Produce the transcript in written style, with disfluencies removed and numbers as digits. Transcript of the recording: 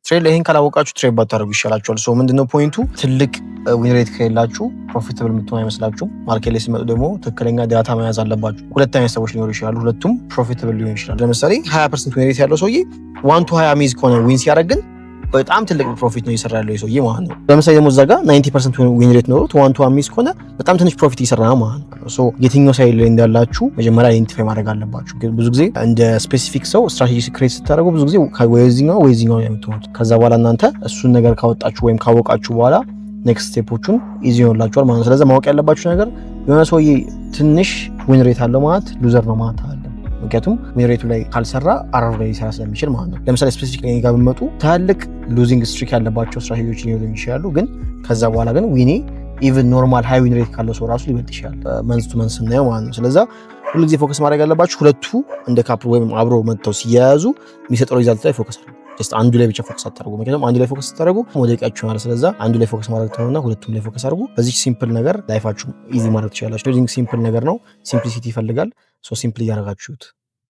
Trade ላይ ይህን ካላወቃችሁ trade ባታደርጉ ይሻላችኋል። So ምንድነው point ኡ? ትልቅ win rate ከሌላችሁ profitable የምትሆኑ አይመስላችሁም። Market ላይ ሲመጡ ደግሞ ትክክለኛ data መያዝ አለባችሁ። ሁለት አይነት ሰዎች ሊኖሩ ይችላሉ። ሁለቱም profitable ሊሆን ይችላል። ለምሳሌ 20% win rate ያለው ሰውዬ 1 to 20 miss ከሆነ win ሲያደርግ ግን በጣም ትልቅ profit ነው እየሰራ ያለው ሰውዬ ማለት ነው። ለምሳሌ ደግሞ እዛ ጋር 90% win rate ኖሮት 1 to 1 miss ከሆነ በጣም ትንሽ profit እየሰራ ነው ማለት ነው። So የትኛው side ላይ እንዳላችሁ መጀመሪያ identify ማድረግ አለባችሁ። ብዙ ጊዜ እንደ specific ሰው strategy create ስታደርጉ ብዙ ጊዜ ወይዚኛው ወይዚኛው የምትሆኑት። ከዛ በኋላ እናንተ እሱን ነገር ካወጣችሁ ወይም ካወቃችሁ በኋላ next step ኦቹን easy ይሆንላችኋል ማለት ነው። ስለዚህ ማወቅ ያለባችሁ ነገር የሆነ ሰውዬ ትንሽ win rate አለው ማለት loser ነው ማለት አይደለም። ምክንያቱም win rate ኡ ላይ ካልሰራ RR ኡ ላይ ሊሰራ ስለሚችል ማለት ነው። ለምሳሌ specific ላይ ጋር ብመጡ ትላልቅ losing streak ያለባቸው ስትራቴጂዎች ሊኖሩ ይችላሉ። ግን ከዛ በኋላ ግን win ኤ even normal high win rate ካለው ሰው ራሱ ሊበልጥ ይችላል month to month ስናየው ማለት ነው። ስለዛ ሁሉ ጊዜ focus ማድረግ ያለባችሁ ሁለቱ እንደ couple ወይም አብሮ መጥተው ሲያያዙ የሚሰጠው result ላይ focus አድርጉ። Just አንዱ ላይ ብቻ focus አታደርጉ። ምክንያቱም አንዱ ላይ focus ስታደርጉ መውደቂያችሁ ይሆናል። ስለዛ አንዱ ላይ focus ማድረግ ተውና ሁለቱም ላይ focus አድርጉ። በዚህ simple ነገር life ኣችሁ easy ማድረግ ትችላላችሁ። Trading simple ነገር ነው። Simplicity ይፈልጋል። So simple እያደረጋችሁት